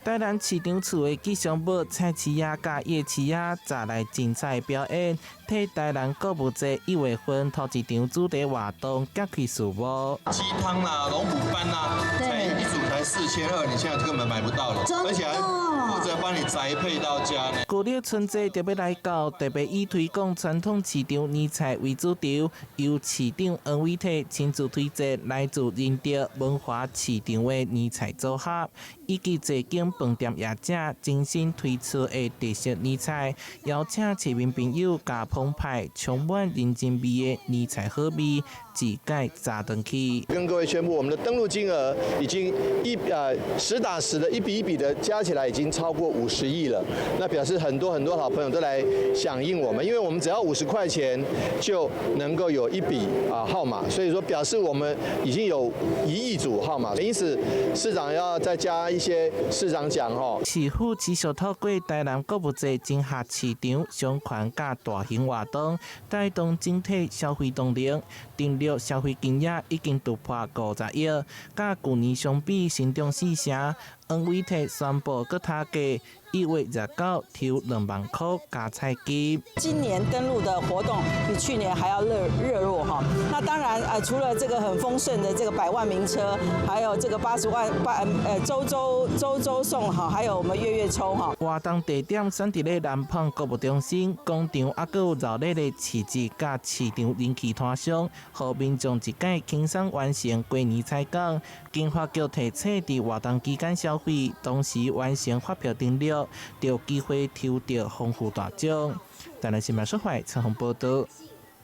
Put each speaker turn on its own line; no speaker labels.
台南市長厝的吉祥物菜市仔佮夜市仔，帶來精彩表演，替台南購物節1月份頭一場主題活動揭開序幕。
雞湯啦、龍虎斑啦，才一組才4200，你現在根本買不到了，而且還負責幫你宅配到家呢。
舊曆春節就欲來到，特別以推廣傳統市場年菜為主軸，由市長黃偉哲親自推薦來自仁德文華市場的年菜組合，以及這間飯店業者精心推出的特色年菜，邀請市民朋友共澎湃充滿人情味的年菜好味，一解食轉去。
跟各位宣布，我們的登錄金額已經實打實的一筆一筆的加起來，已經超過50億了。那表示很多很多好朋友都來響應我們，因為我們只要50塊錢就能夠有一筆啊號碼，所以說表示我們已經有1億組號碼。因此市長要再加一些市長獎吼。
市府持續透過台南購物節整合市場商圈佮大型活動，帶動整體消費動力。登錄消費金額已經突破50億，佮舊年相比，成長4成。黃偉哲宣布閣加價，1月29抽2萬塊加菜金。
今年登錄的活動比去年還要熱絡哈。那當然除了這個很豐盛的這個百萬名車，還有這個80萬八週週週週送哈，還有我們月月抽哈。
活動地點選佇咧南椪購物中心廣場，猶閣有熱鬧的市集佮市場人氣攤商，予民眾一解輕鬆完成過年採購。經發局提醒，佇活動期間消費，同時完成發票登錄，就有機會抽著豐富大獎。台南新聞小懷採訪報道。